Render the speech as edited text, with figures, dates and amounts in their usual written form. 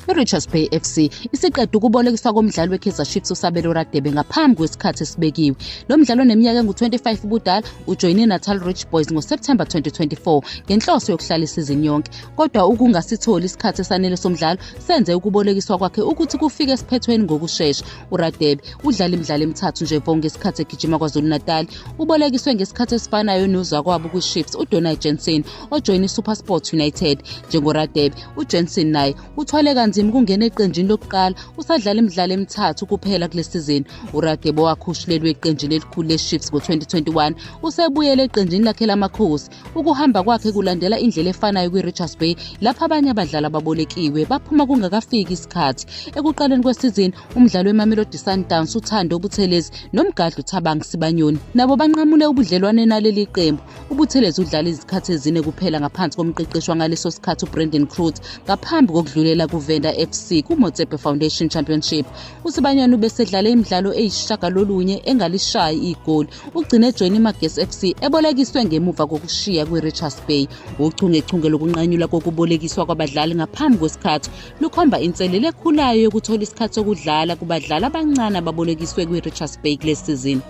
I-Richards Bay FC isiqede ukubolekiswa komdlali weKaizer Chiefs uSabelo Radebe ngaphambi kwesikhathi esibekiwe. Lo mdlali oneminyaka engu-25 ubudala ujoyine iNatal Rich Boys ngoSepthemba 2024 ngenhloso yokuhlala isizini yonke. Kodwa ukungasitholi isikhathi esanele somdlalo senze ukubolekiswa kwakhe ukuthi kufike esiphethweni ngokushesha. URadebe udlala imidlalo emithathu nje vo ngesikhathi egijima KwaZulu-Natal. Ubolekiswe ngesikhathi esifanayo nozakwabo kwiChiefs uDonald Jensen ojoyine iSuperSport United. NjengoRadebe, uJensen naye uthwale kanzima ukungena eqenjini lokuqala, usadlala imidlalo emithathu kuphela kule sizini. URadebe owakhushulelwa eqenjini elikhulu leChiefs ngo-2021 usebuyele eqenjini lakhe lamakhosi. Ukuhamba kwakhe kulandela indlela efanayo kwiRichards Bay lapho abanye abadlali ababolekiwe baphuma kungakafiki isikhathi. Ekuqaleni kwesizini umdlali weMamelodi Sundowns uThando Buthelezi nomgadli uThabang Sibanyoni nabo banqamule ubudlelwane naleli qembu. UButhelezi udlale izikhathi ezine kuphela ngaphansi komqeqeshi wangaleso sikhathi uBrandon Cruz ngaphambi kokudlulela kuVenda FC kuMotsepe Foundation Championship. USibanyoni ubesedlale imidlalo eyisishagalolunye engalishayi igoli. Ugcine ejoyine iMagesi FC ebolekiswe ngemuva kokushiya kwiRichards Bay. Uchungechunge lokunqanyulwa kokubolekiswa kwabadlali ngaphambi kwesikhathi lukhomba inselele ekhulayo yokuthola isikhathi sokudlala kubadlali abancane ababolekiswe kwiRichards Bay kule sizini.